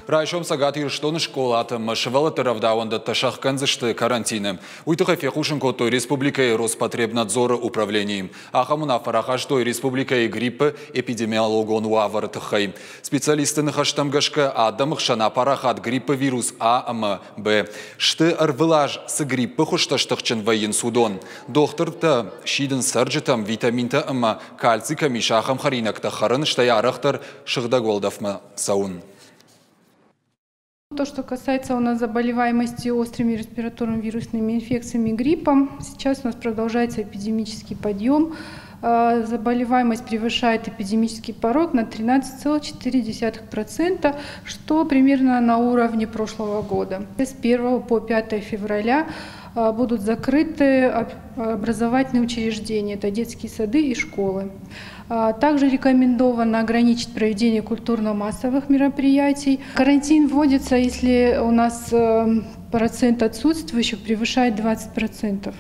Райсом Цӕгат Ирыстоны скъолатӕ ӕмӕ сывӕллӕтты рӕвдауӕндӕттӕ сӕхгӕндзысты карантины. Уый тыххӕй фехъусын кодтой республикӕйы Роспотребнадзоры управленийы. Ахӕм уынаффӕ рахастой республикӕйы гриппы эпидемиологон уавӕры тыххӕй. Специалистты ныхӕстӕм гӕсгӕ, адӕмы хсӕн апарахат гриппы вирус А ӕмӕ Б. Сты ӕрвылаз цы гриппы хуызтӕ стыхджын вӕййынц, уыдон. Дохтыртӕ сидынц цӕрджытӕм витаминтӕ ӕмӕ кальций кӕм ис, ахӕм хӕринӕгтӕ хӕрын, стӕй арӕхдӕр сыгъдӕг уӕлдӕфмӕ цӕуын. То, что касается у нас заболеваемости острыми респираторными вирусными инфекциями, гриппом, сейчас у нас продолжается эпидемический подъем. Заболеваемость превышает эпидемический порог на 13,4%, что примерно на уровне прошлого года. С 1 по 5 февраля будут закрыты образовательные учреждения, это детские сады и школы. Также рекомендовано ограничить проведение культурно-массовых мероприятий. Карантин вводится, если у нас процент отсутствующих превышает 20%.